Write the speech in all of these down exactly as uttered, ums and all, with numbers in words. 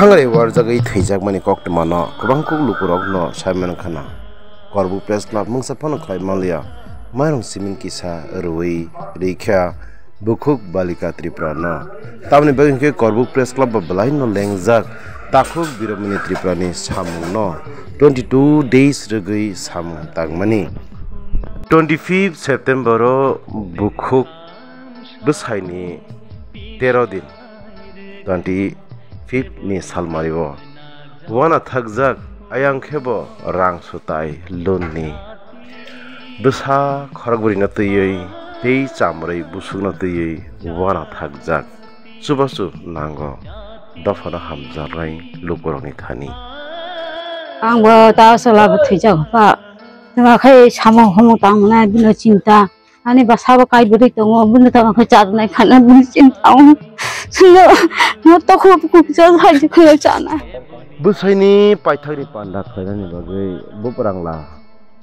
Hangrai warjagwi thwijakmani koktwmano kwbang kuk lukurokno sai mankha na. Korbuk Press Club mungsa phano khlai manliya, mairung simin kisa rwui rikha bukhuk Balika Tripura no. Tamoni bagwi hwnkhe Korbuk Press Club bo bwlaino lengjak takhuk Biromani Tripura ni samung no twenty two days rwgwi samung tangmani. Twenty fifth September o bukhuk bwsaini tero din, twenty fifth ni salmari o wana thakjak ayang khe bo rang sutai loan ni bwsa khorokbrwi no twiwi tei chamrwi busuk no twiwi wana thakjak. Chubachu nango dophano hamjaknai lukurokni thani. Ang bo ta chwla bo thwijak pha. Tama khai samung humung tang mwnai bino chinta. Ani bwsa bo kai bwrwi tongo, bini tama khai charwnai khana bini chinta o. Sino mo to khub khub cha hai khai chana. Bwsaini paithakni panda khlainani bagwi buprangla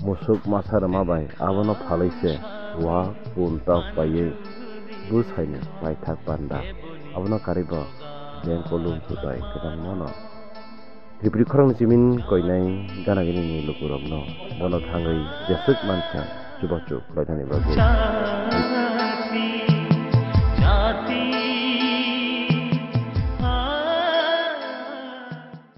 musuk masa rwma bai abono phalwi se wa pun tok paiwi bwsaini paithak panda abono karwi bo bengkolung sutai kwbangmano. Tripuri khorang ni chimin koinai gana gini ni lukurokno bono thangwi jeswk mansa chubachu khlainani bagwi.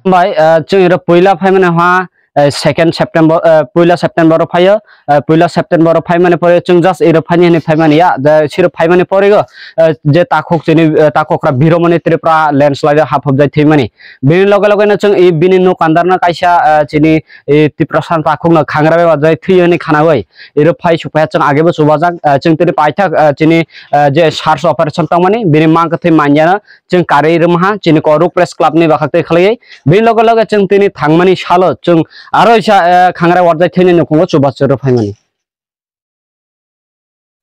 Bai, ah, chwng iro puila phaimani ha, eh, second September, eh, puila September o phaio, eh, puila September o phaimani pore chwng just iro phaini hwnwi phaimani ya, the siro phaimani pore go, eh, je takhuk chini, eh, takhukra Biromani Tripura landslide o haphobjai thwimani. Bini loge loge no chwng i bini nuk andar no kaisa, eh, chini, eh, Tiprasa takhuk no khangra bai wajai thwi hwnwi khanawi. Iro phai sukha chwng age bo chubajak, eh, chwng tini paithak, eh, chini, eh, je search operation tongmani bini mang kwthwi manya no chwng karwi rwmaha chini Korbuk Press Club ni bwkhak twi khlaiwi. Bini loge loge chwng tini thangmani salo chwng aro isa, eh, khangra warjak thwini nukhungo chubachu rw phaimani.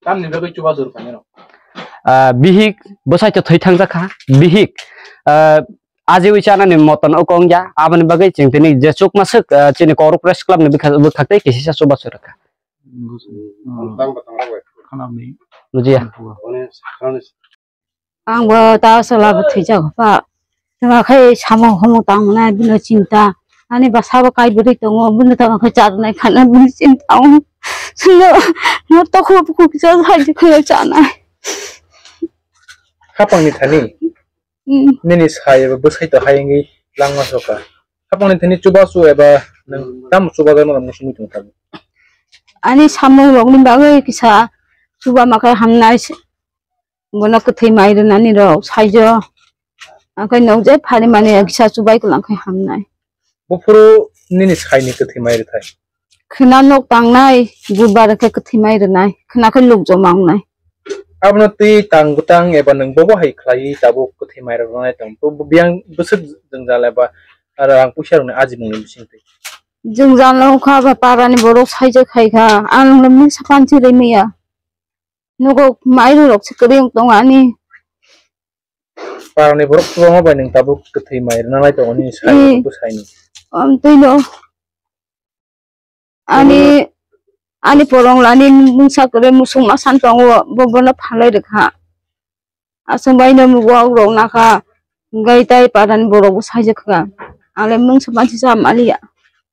Tamni bagwi chubachu rw phainai rok? Ah, bihik bwsai to thwi thangjak kha, bihik, ah, ajiwi chanani moton o kong ya, aboni bagwi chwng tini je chukma swk, ah, chini Korbuk Press Club ni bwkha-, bwkhak twi kisisa chubachu rw kha. Bujiya. Ang bo ta chwla bo thwijak pha. Tama khai samung humung tang mwnai bino chinta. Ani bwsa bo kai bwrwi tongo, bini tama khai charwnai khana bini chinta o. Sino mo to khub khub cha hai khai chanai. Hapang ni thani. Hmm. Nini sai eba bwsai to hai wngwi langma soka. Hapang ni thani chubachu eba nwng tamo chubajakno muchungwi tong thani. Ani samung rokni bagwi kisa chubama khai hamnai. Bono kwthwi mai rwnani rok saijo. Angkhai nokjai phari mani kisa chubai kwlang khai hamnai. Buphuru nini saini kwthwi mai rwthai? Khwna nok tangnai, budbar khe kwthwi mai rwnai, khwna khe lukjoma wngnai. Abono twi tang bwtang eba nwng bobo hai khlaiwi tabuk kwthwi mai rwnai tong? Bo biyang bwswk jwngjal eba rang puisa rokni ajimungni bisingtwi? Jwngjal wngkha ba parani borok saijo khaikha, ang mungsa panchi rimaya. Nugo mairum rok se kwrwi wng tongo ani. Parani borok kwbangma bai nwng tabuk kwthwi mai rwna nai tongo nini sai Eh. Bwsaini. Amtwino ani, ani porong lani mungsa kwrwi musuk ma san tongo, bo bono phalai rwkha. Aswk bai no mugo rok nakha. Gai tai padan borok bo saijak kha. Ale mungsa pansi sa maliya.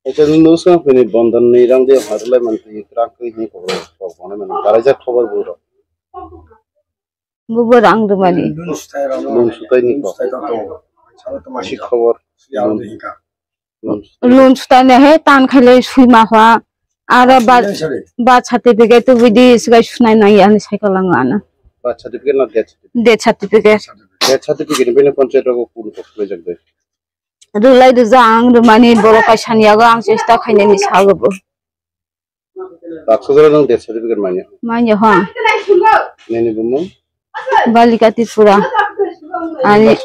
Acha nung nung sa pini bondan ni rang de harlai man twi krak twi ni kokro kok bana man. Karai jak khobor buro. Bubo rang rwmani. Nung sutai ni kok. Si khobor. Loan sutane he tan khaile suima hwa. Aro ba, birth certificate tu bidi sigai sunai nai ani cycle ang ana. Birth certificate na death certificate? Death certificate. Death certificate ni bini panchayat rogo kun kok khlai jak de. Rwlai rwja ang rwmani borok kaisa ni yago ang chesta khainani sago bo. Taksa jora nang death certificate manya? Manya ho. Nini bumung? Balika Tripura. Ani.